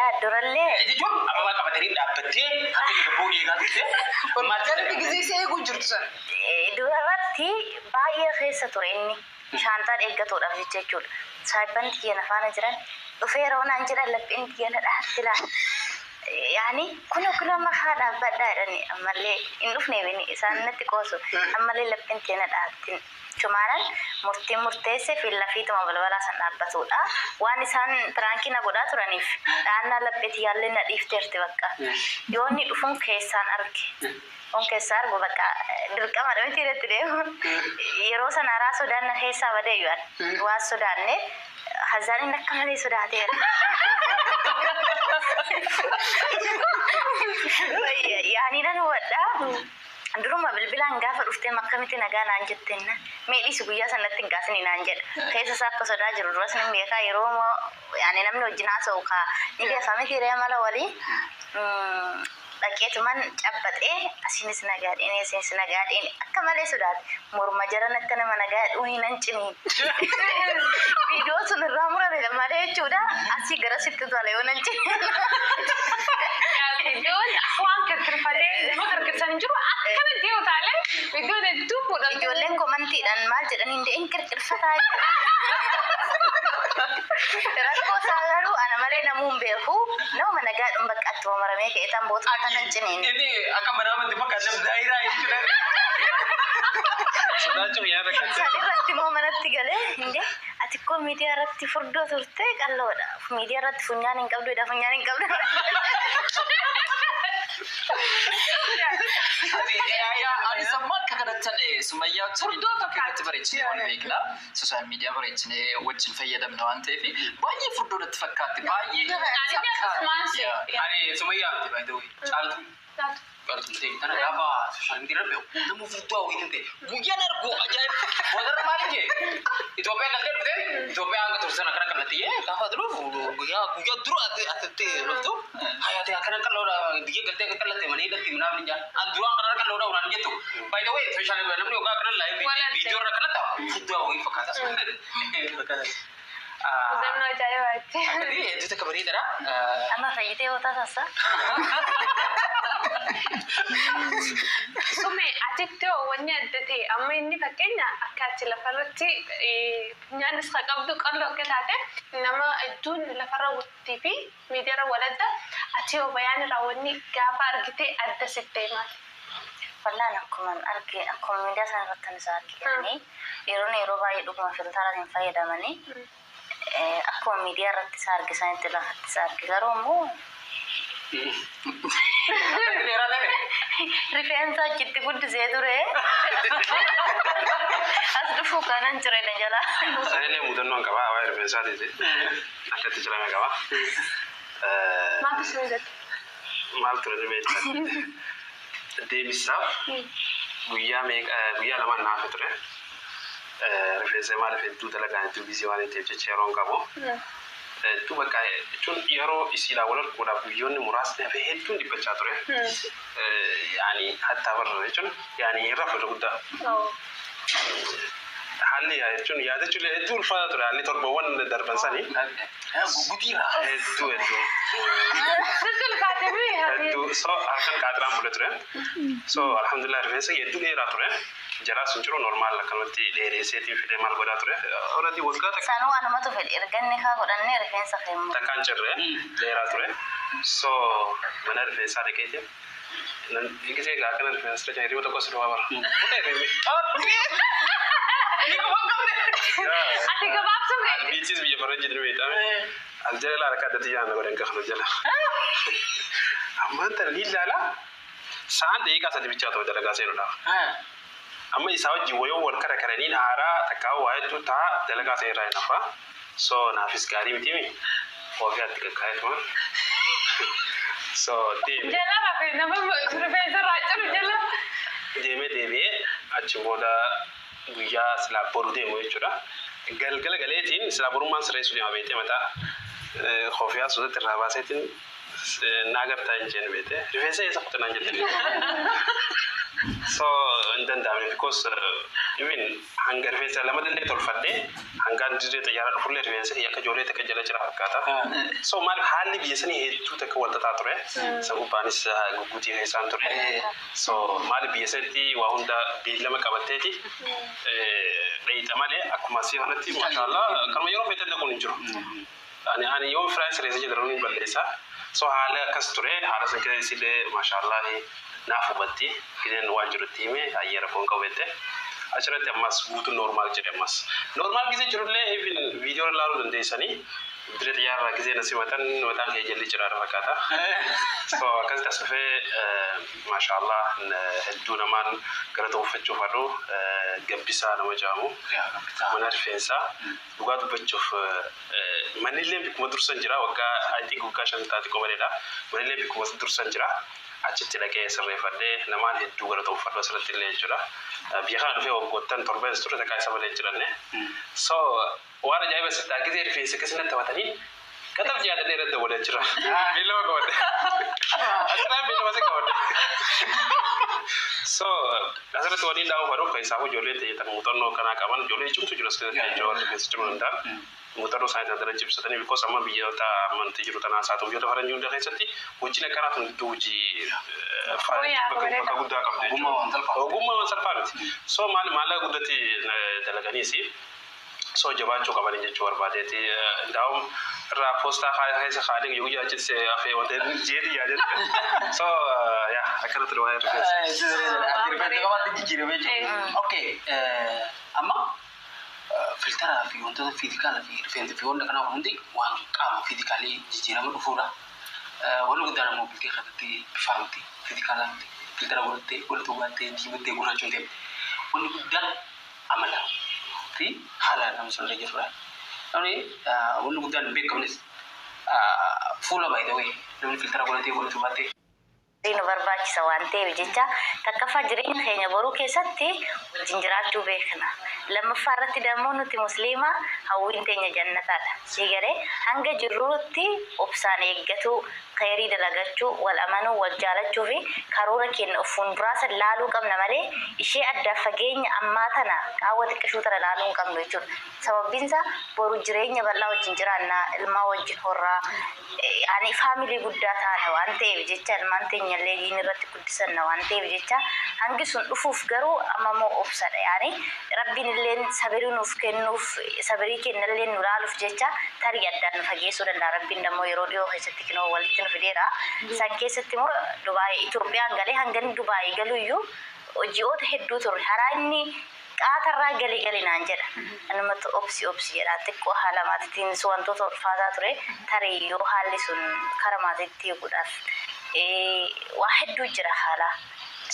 Yaa durallee Jechuun ababaa qabatanii dhaabbattee hanga gabboo eegaa turte. Maal Jalli gisee isa eeguu jirtu sana. Durarratti baay'ee keessa ture inni. Shaantaan eeggatuudhaaf jecha jechuudha. Saayibban kiyya na faana jiran dhufee yeroo naan jedhan lapheen kiyya na dhaatti laala. Yaani kunoo kunoo amma haa dhaabbadhaa jedhani ammallee hin dhufne bini isaan natti qoosu ammallee lapheen kiyya na dhaatti. Chumaanan murtiin murteesse fi lafiituma balbalaa san dhaabbatudha. Waan isaan prank na godhaa turaniif dhahannaa laphee tiyyaallee na dhiifteerti bakka. Yoo inni dhufuun keessaan arge. Yoon keessaa argu bakka dirqamadha miti irratti deemu. Yeroo sana haraa sodaan na keessaa badeeyyu an. Waan sodaanneef hazaan inni akka malee sodaateera. Yaanii nan hubadha. Duruma bilbilaan gaafa dhufteem akkamitti nagaa naan jette jennaan, mee dhiisi guyyaa sana natti hin kaasini naan jedha. Keessa isaa akka sodaa jiru duras nin beeka yeroo yaani namni wajjin haasa'u kaa ni beeka miti ree amala walii. Dhaqeetuman cabbaxee asiinis nagaa dheene asiinis nagaa dheene akka malee sodaate. Morma jaran akka nama nagaa dhuunii nan ciniin. Viidiyoo sun irraa murame malee jechuudha asii garasitti utaala yoo nan ciniin. Viidiyoon akka waan kirkirfatee nama kirkirsan hin jiru akkanatti yoo utaalee viidiyoon hedduu fuudhamte. Ijoolleen komantiidhaan maal jedhanii hin dee'in kirkirfataa jedhu. Rakkoo isaa garuu ana malee namuu hin beeku. Namuma nagaadhuma bakka attuma maramee ka'ee tan booda akka nan ciniin. Inni akka manaamatti fakkaata daayiraa jechuudha. Sodaachuun yaada kan San irratti immoo manatti galee hinde ati koo miidiyaa irratti furdoo turte qalloodha. Miidiyaa irratti funyaan hin qabdu jedha funyaan hin qabdu. Anis amma akka kanattan Sumayyaa wajjin Furdoo iddoo fakkaatti. irratti bareechinee wal beekna. Sooshaal miidiyaa bareechinee wajjin fayyadamna waan ta'eef baay'ee furdoo natti fakkaatti. Baay'ee Ani akkasumaan si. Ani Sumayyaa miti by the way. Caaltuu. Caaltuu ta'e tana gaafa sooshaal miidiyaa irra beeku nama furdoo hawwiitiin ta'e guyyaan argu ajaa'iba. Wadarra maal jee Itoophiyaa galtee dhufte Itoophiyaa hanga tursan akkana qal'attiyee gaafa dhufu guyyaa guyyaa dura ati atitti dhuftu hayaatee akkana qal'oodha biyya galtee akka qal'atte mana hidhatti minaan hin jaa an duraan kana qal'oodha unaan jettu. By the way sooshaal miidiyaa namni yookaan akkana live viidiyoo irra kana ta'u furdoo hawwii fakkaata. Mudannoo ajaa'ibaati. Akkasii hedduu takka bareedaadha. Amma fayyitee yoo taasasa. Sume atitti hoo wanni adda ta'e amma inni fakkeenya akka ati lafarratti funyaanis ka qabdu qalloo akka taate nama hedduun lafarra wuttii fi miidiyaarra wal adda ati hoo bayaan irraa wanni gaafa argite adda sitti ta'e maali? Wallaan akkuman arge akkuma miidiyaa sana irratti isa arge jedhanii dhiironni yeroo baay'ee dhuguma filtara hin fayyadamanii akkuma miidiyaa irratti isa arge sanitti lafatti isa arge garuu immoo rifeensa achitti guddisee ture as dhufuu kanan cire na jalaa. Sanillee mudannoon qaba waa'ee rifeensaatiiti. Akkatti cirame qaba. Maaltu si mudate? Maal ture ni beektaa? Deebisaaf guyyaa meeqa guyyaa lamaan naafe ture. Rifeensa maaliif hedduu dalagaan hedduu busy waan ta'eef jecha yeroo hin qabu. Hedduu bakka jechuun yeroo isiidhaan wal arguudhaaf guyyoonni muraasni hafe hedduun dhiphachaa ture. Yaani hattaa barra jechuun yaani hin rafu irra guddaa. Haalli jechuun yaadachuun hedduu ulfaataa ture haalli torbawwan darban sanii. Gugutiira. Hedduu hedduu. Sitti ulfaate mi? Hedduu so halkan qaaxiraan bule ture. So alhamdulillah rifeensa hedduu dheeraa ture. Jalaa sun jiru normaal akkanumatti dheeresseetiin fidee maal godhaa ture. Already waggaa takka Sanuu anumatu fedhe erga inni kaa godhannee rifeensa kee mure. Takkaan cirre dheeraa ture. So mana rifeensaa dhaqeetiin nan gisee egaa akkana rifeensa sirra hirriba tokko si dhufaa bara. Kutee rifeensi. Ati gabaabsuu feete. Albiitis biyya faranjii ni beekame. Al jala laala akka addatti yaana godhan kana jala. Ammaan tana ni ilaala. Sa'aan daqiiqaa sadi bichaa ta'u dalagaa seenuudhaaf. Amma isaa wajjin wayoo wal kara karaniin aaraa takkaa waa hedduu ta'a dalagaa ta'e irraa hin hafa. So naafis gaarii mitiimi. Koofiyaatti qaqqaa'eetuma. So deeme. Jala rafe nama rifeensa irraa ciru jala. Deemee deebi'ee achi booda guyyaa silaa boru deemu jechuudha. Galgala galeetiin silaa borummaan sirreessuu deema beektee mataa koofiyaa suutatti irraa baaseetiin naa gartaa hin jeen beekte. Rifeensa eessa kutte naan jette. So hin danda'amne because Even hanga rifeensa lama illee tolfadhee hangaan dirree xiyyaara dhufullee rifeensa kiyya akka ijoollee takka jala jira fakkaata. So maaliif haalli biyya sanii hedduu takka wal xaxaa ture. Isa gubbaanis gugguutii keessaan ture. So maaliif biyya sanitti waa hunda beellama qabatteeti dheeyxa malee akkuma asii kanatti maashaallah kanuma yeroo feetan dhaquun hin jiru. Ani yoon firaan sireessa jedhamu ni balleessa. So haala akkas ture, haala san keessa illee maashaallah naaf hubatti gideen waan jirutti hime hayyee rakkoon qabu jette. Achirratti ammas guutuun normal jedhe ammas. Normal gisee jirullee even viidiyoo ilaaluu dandeessanii dirree xiyyaarraa gisee na simatan mataan kee jalli jiraadha fakkaata. So akkasitti as dhufee maashaallah hedduu namaan gara uffachuu fadhu gabbisaa nama jedhamu mana rifeensaa dhugaa dubbachuuf manillee bikkuma dursan jira waggaa, I think waggaa 5 taate qobaledha. Manillee bikkuma dursan jira. Achitti dhaqee sirreeffadhee namaan hedduu gara uffadhu asirratti illee jechuudha. Biyya kana dhufee waggoottan 7 ture takkaa isa malee hin jiranne. So waan ajaa'iba sitti gisee rifeensa akkasii taphatanii qaxaf jaadadhee irratti dabalee jira. Beellama qabadhe. Achirraan beellama si qabadhe. So asirratti waliin dhaa'uu fadhu keessaafu ijoollee ta'e muuxannoo akkanaa qaban ijoollee cimtu jiru as keessatti jechuudha rifeensa cimuu danda'an. Muuxannoo isaanii tan dala cimsatanii because amma biyyoota amantii jiru tanaan haa ta'u biyyoota faranjii hunda keessatti hojiin akkanaa tun hedduu hojii bakka guddaa qabdi jechuudha. Ogummaa waan salphaa miti. So maali maallaqa guddatti dalaganiisi. So jabaachuu qabanii jechuu barbaadeeti. Daa'um irraa poostaa keessa kaadee guyyaa achitti hafee wanta jeeti yaadette. So yaa akkana ture waa'ee rifeensa. Rifeensa qabaatti jijjiiramee jira. Okay, amma filteraa fi wantoota physical fi rifeensa fi wanta kanaa hundi waan qaama physicalii jijjiirama dhufuudha. Wanni guddaan ammoo bultii keessatti bifaa miti, physicalaa miti, filtera godhattee, walitti hubattee, diimattee, gurraachuun ta'e. Wanni guddaan amala fi haala nama sanarra jirudha. Namni wanni guddaan hin beekamnes fuula, by the way, namni filtera godhatee walitti hubattee nu barbaachisa waan ta'eef jecha takkaffaa jireenya keenya boruu keessatti wajjin jiraachuu beekna. Lammaffaa irratti dammoo nuti musliima hawwiin teenya jannataadha. Siigalee hanga jirruutti obsaan eeggatuu, khayrii dalagachuu, wal amanuu, wal jaalachuu fi karoora keenya of fuulduraa san laaluu qabna malee ishee adda fageenya ammaa tana qaawwa xiqqishuu tana laaluu hin qabnu jechuudha. Sababbiin isaa boru jireenya bal'aa wajjin jiraanna, ilmaa wajjin horraa, ani family guddaa taana waan ta'eef jecha ilmaan teenya illee diin irratti guddisanna waan ta'eef jecha hangi sun dhufuuf garuu amma immoo obsadha. Yaani rabbiin illee sabirii nuuf kennuuf sabirii kenna illee nu laaluuf jecha tarii addaan nu fageessuu danda'a. Rabbiin dammoo yeroo dhiyoo keessatti kinoo walitti nu fideera. San keessatti immoo Dubaay Itoophiyaan galee hanga inni Dubaay galuyyuu ji'oota hedduu turre. Haraa inni qaatarraa gali gali naan jedha. Anumatti obsi obsi jedha. Xiqqoo haala maatiitiin wantoota ulfaataa ture. Tarii yoo haalli sun kara maatiitti hiikuudhaaf waa hedduu jira haala.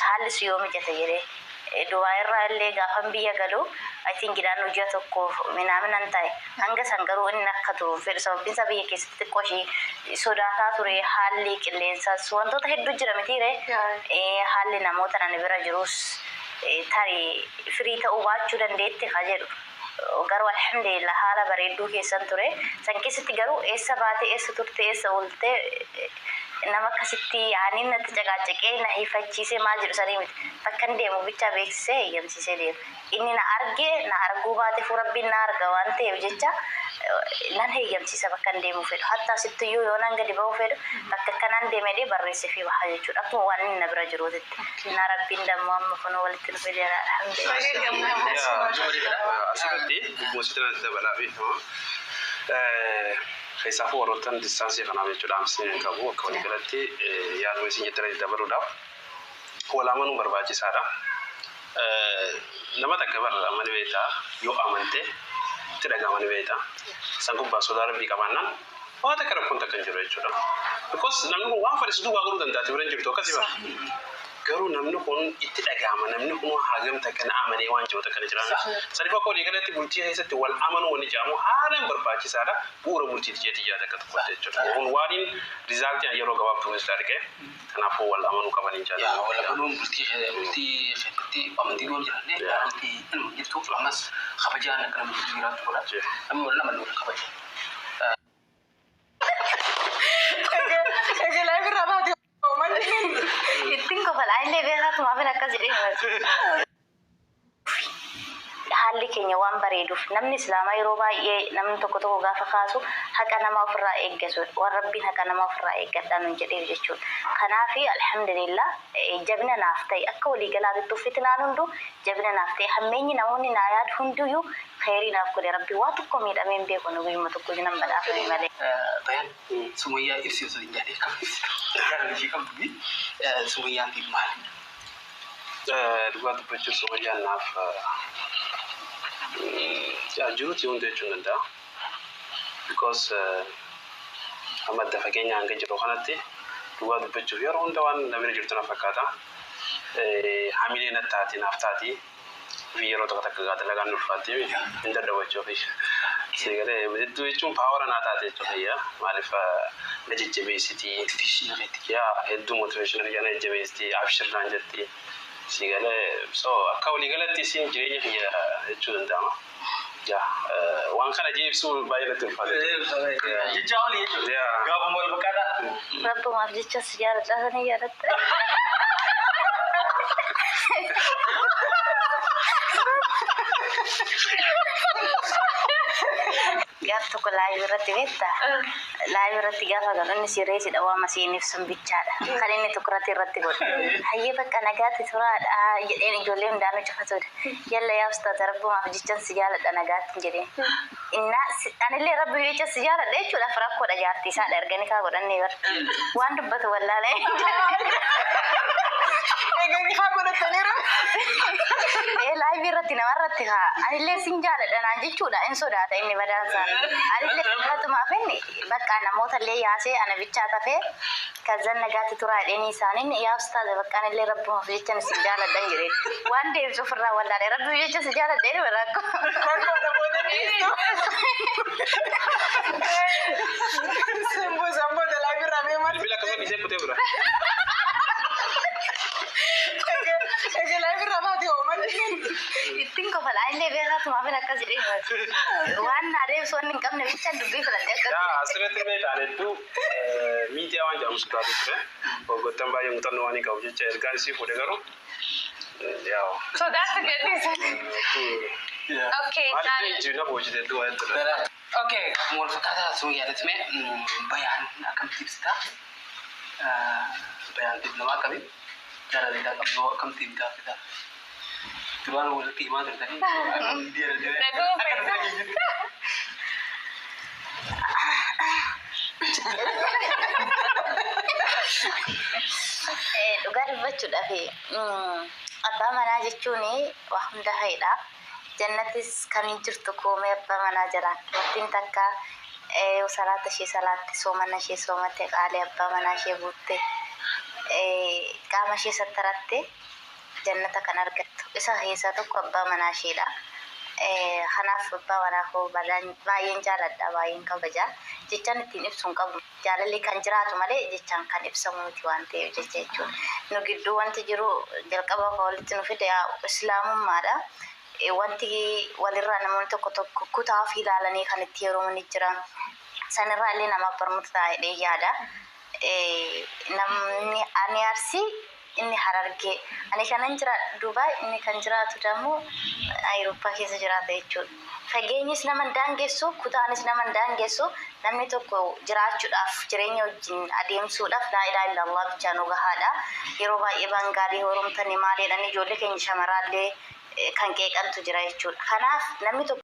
Haalli sun yoo mijate jedhee. Dubaay irraa illee gaafan biyya galu I think naannoo ji'a tokko minaaminan ta'e hanga san garuu inni akka turu fedhu sababbiin isaa biyya keessatti xiqqoo ishii sodaataa ture haalli qilleensaas wantoota hedduu jira mitiire haalli namoota nani bira jirus tarii firii ta'uu baachuu dandeetti ka jedhu. Garuu alhamdulillah haala bareedduu keessan ture. San keessatti garuu eessa baate, eessa turte, eessa oolte nama akkasitti yaani natti caqaacaqee na hifachiisee maal jedhu sanii miti. Bakka inni deemu bichaa beeksisee eeyyamsiisee deema. Inni na argee na arguu baate fu rabbiin na arga waan ta'eef jecha nan heeyyamsiisa bakka inni deemuu fedhu. Hatta asittiyyuu yoo nan gadi ba'uu fedhu bakka akkanaan deemee barreessee fi baha jechuudha. Akkuma waan inni na bira jiruutitti. Na rabbiin dammoo amma kunoo walitti nu fideera alhamdulillah. Asirratti muuziqaa dabalaa fi keessaafuu warroottan distance kanaaf jechuudha amsiin hin qabu akka walii galatti yaaduma isin jettanii dabaluudhaaf wal amanuun barbaachisaadha. Nama takka barra amani beektaa yoo amante itti dhaga'amani beektaa. San gubbaa sodaa rabbii qabaannaan waa takka rakkoon takka hin jiru jechuudha. Because namni kun waan fedhe duwwaa godhuu danda'a bira hin jirtu akkasii bara. Garuu namni kun itti dhaga'ama namni kun hagam takka na amanee waan jiru takka ni jira. Saniif akka walii galatti bultii keessatti wal amanuu wanni jedhamu haalaan barbaachisaadha. Bu'uura bultiiti jeetii yaada akka tokkotti jechuudha. Kun waaniin resultiin yeroo gabaabduu keessatti arge. Kanaafuu wal amanuu qabanii Yaa wal amanuun bultii keessatti amantii yoo jiraanne amantii ilmu jirtu ammas kabajaan akka namni jiraatu godha. Namni wal amanuu wal kabaja. Egaa irraa baate Ittiin kofalaa illee beekaatu maafin akkas jedhee himatu. Waan bareeduuf namni Islaamaa yeroo baay'ee namni tokko tokko gaafa kaasu haqa namaa ofirraa eeggatu, waan Rabbiin haqa namaa ofirraa eeggadhaa nuun jedheef jechuudha. Kanaaf alhamdulillah, jabina naaf ta'e. Akka waliigalaatitti fitnaan hundu jabina naaf ta'e. Hammeenyi namoonni naa yaadu hunduyyuu khayrii naaf godhe. Rabbi waa tokko miidhamee hin beeku, nu guyyuma tokko nan badhaafame malee. Bayaan, Sumayyaa ibsi osoo hin jaadee kam ibsitu? Jaalala ishee qabdu fi Sumayyaan fi maali? Dhugaa dubbachuuf Sumayyaan naaf jiruuti hunda jechuun danda'a. Because amma adda fageenya hanga jiru kanatti dhugaa dubbachuuf yeroo hunda waan na bira jirtu na fakkaata. Hamilee na taati, naaf taati. Fi yeroo tokko takka gaa dalagaan ulfaatti hin dadhabachuu fi. Sigalee hedduu jechuun power naa taate jechuudha. Maaliif, na jajjabeessiti. Motivation keetti. Yaa, hedduu motivation na jajjabeessiti. Abshir naan jetti. Sigalee, so akka waliigalatti isiin jireenya kiyya jechuu danda'ama. Yaa, waan kana jee ibsuu baay'ee natti ulfaata. Jecha olii jechuudha. Yaa. Gaafuma wal fakkaataa. Rabbumaaf jecha si jaaladha, sanii jaaladha. Gaaf tokko live irratti beektaa? Live irratti gaafa galu inni sireesidha, waan masiin ibsuun bichaadha. Kan inni tukurati irratti godhu. "Hayyee, bakka nagaatti turaadha" jedheen, ijoollee hundaanuu cufatudha. "Yalla yaa ustaaza, rabbumaaf jechan si jaaladha, nagaatti" jedheen. Innaa anillee rabbi jecha si jaaladha jechuudhaaf rakkoodha, jaartii isaadha erganii kaa godhannee bar. Waan dubbatu wallaalee. Egaa haa godhataniiru. Ee, live irratti namarratti haa anillee sin jaaladha naan jechuudha hin sodaata inni badaansaa. Anillee dhugatumaaf inni bakka namoota illee yaasee ana bichaa tafee kazan nagaatti turaa jedhanii isaaniin, "Yaa ustaaza, bakka anillee rabbumaaf jechan sin jaaladhan" jedheen. Waan deebisu ofirraa wallaalee, rabbi jecha si jaaladha jedhee rakkoo. Rakkoodha booda dhiistu. Simboo samboo live irraa mee maal? Bilbila akkasuma dhiisee kutee bira. Egaa live irraa baate hoo maal? Ittiin kofala, anillee beekatumaaf akkas jedhee waan naa deebisu wanni hin qabne bichaan dubbii filadhe akkas. Yaa, asirratti beekaan hedduu miidiyaa waan jedhamu sodaatu ture. Waggoottan baay'ee muuxannoo waan hin qabu jecha ergaan isii fuudhe garuu yaa. Sodaatu gadhiisa. Okay, Maaliif jaalala. jiru na boojite hedduu waan ture. Okay, gaafuma wal fakkaataa Sumayyaa mee bayaan akkamitti ibsita? Bayaan namaa akkamii? Jaalala isaa qabdu akkamitti ibsita? Duraan walitti himaa turtanii. Dhaga'uu feetu. Dhugaa dubbachuudhaaf abbaa manaa jechuun waa hunda fa'idha. Jannattis kan jirtu koomee abbaa manaa jalaan. Dubartiin takka salaata ishee salaatte, soomana ishee soomatte, qaalii abbaa manaa ishee guutte, qaama ishee sattaratte jannata kan argattu. Isa keessaa tokko abbaa manaa isheedha. Kanaaf abbaa manaa koo baay'een jaaladha, baay'een kabaja. Jechaan ittiin ibsu hin qabu. Jaalalli kan jiraatu malee jechaan kan ibsamu miti waan ta'eef jecha jechuudha. Nu gidduu wanti jiru jalqaba kan walitti nu fide islaamummaadha. Wanti walirraa namoonni tokko tokko kutaa ofii ilaalanii kan itti heerumani jira. Sanirraa illee namaaf barnoota ta'a jedhee yaada. Namni ani Arsii, inni Harargee. Ani kanan jiraadhu Dubaay, inni kan jiraatu dammoo Awurooppaa keessa jiraata jechuudha. Fageenyis nama hin daangessu, kutaanis nama hin daangessu. Namni tokko jiraachuudhaaf, jireenya wajjin adeemsuudhaaf laa ilaaha illallah bichaa nu gahaadha. Yeroo baay'ee Baangaalii horomtanii maal jedhanii ijoollee keenya shamaraallee kan qeeqantu jira jechuudha. Kanaaf namni tokko